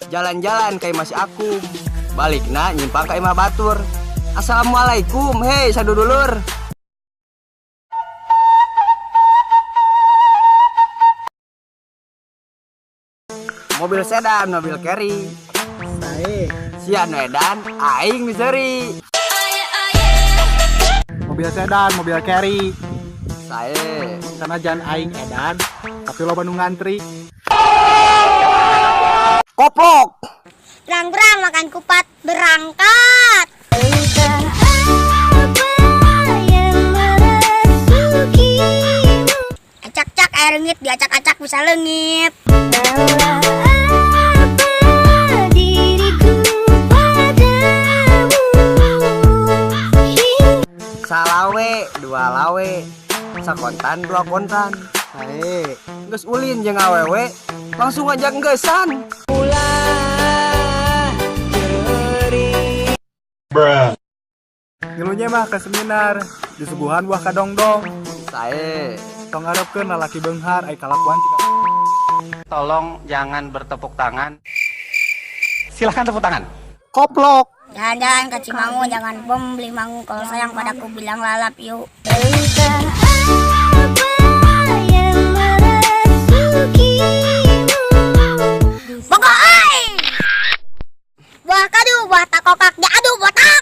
Jalan-jalan ka imah si Akum. Balikna nyimpang ka imah batur. Assalamualaikum, hei sadudulur. Mobil sedan, mobil carry. Sae. Sia nu edan, aing nu seuri. Mobil sedan, mobil carry. Sae. Sanajan aing edan, tapi loba nu ngantri. Koplok. Berang-berang makan kupat berangkat. Acak-acak air leungit, diacak-acak bisa leungit. Salawe, dua lawe, sakontan dua kontan. Sae. Geus ulin jeung awewe, langsung ngajak ngeusan. Ngilunya mah ke seminar, disuguhan buah kadongdong. Sae. Tong ngarepkeun lalaki beunghar ai kalakuan cika. Tolong jangan bertepuk tangan. Silahkan tepuk tangan. Koplok. Jalan-jalan ke Cimangu, jangan bom beli mangu. Kalau sayang padaku bilang lalap yuk. Bogor euy. Buah kadu, buah takokak, diadu botak.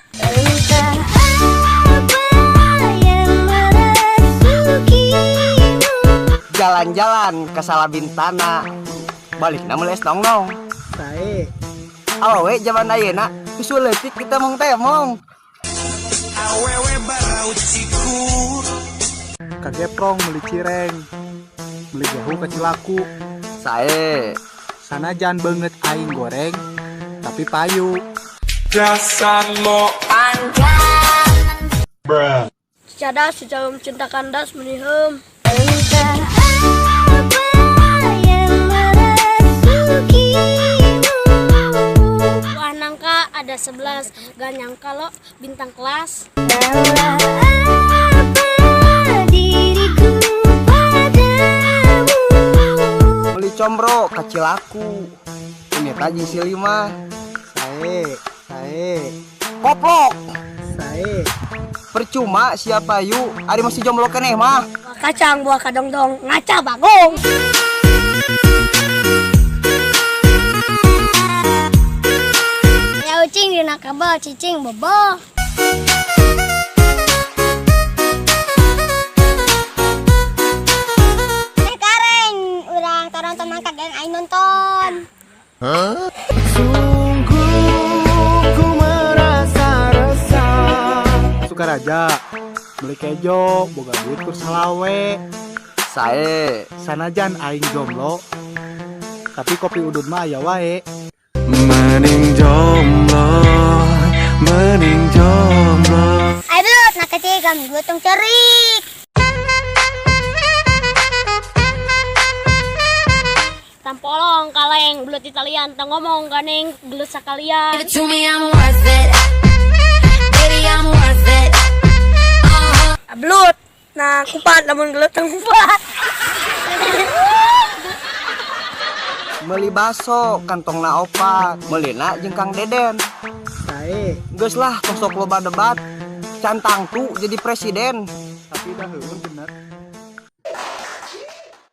Jalan-jalan ke Salabintana, balikna meuli es nong-nong. Sae. Awewe zaman ayeuna susu leutik ditemong-temong. Kageprong meuli cireng, meuli jahu ka Cilaku. Sae. Sanajan beungeut aing goreng, tapi payu. Cadas secara cinta kandas menihem. Buah nangka ada 11, gak nyangka lo bintang kelas. Beli combro ka Cilaku. Ini tadi si lima. Sae, sae, Koplok. sae. Percuma siapa yu, ari masih jomblo keneh mah. Buah kacang, buah kadongdong, ngaca bagong. Ya ucing dina kabel, cicing bobo. Teh kareng, urang taronton mangka geng aing nonton. Sukaraja, beli kejo, boga duit kur salawe. Sae. Sanajan aing jomblo, tapi kopi udud mah aya wae. Mending jomblo, mending jomblo. Ayo belut, nak kecil kami gue tong cerik. Tampolong kaleng, belut Italian, tong ngomong ganeng, gelut sakalian. Give it to me, I'm worth it. Baby, I'm worth it. Belut, nah kupat, lamun gelut tong kupat. Meuli baso kantongna opat, meulina jeung Kang Deden. Sae. Geus lah tong sok loba debat. Cantang tu jadi presiden. Tapi dah heueuh bener.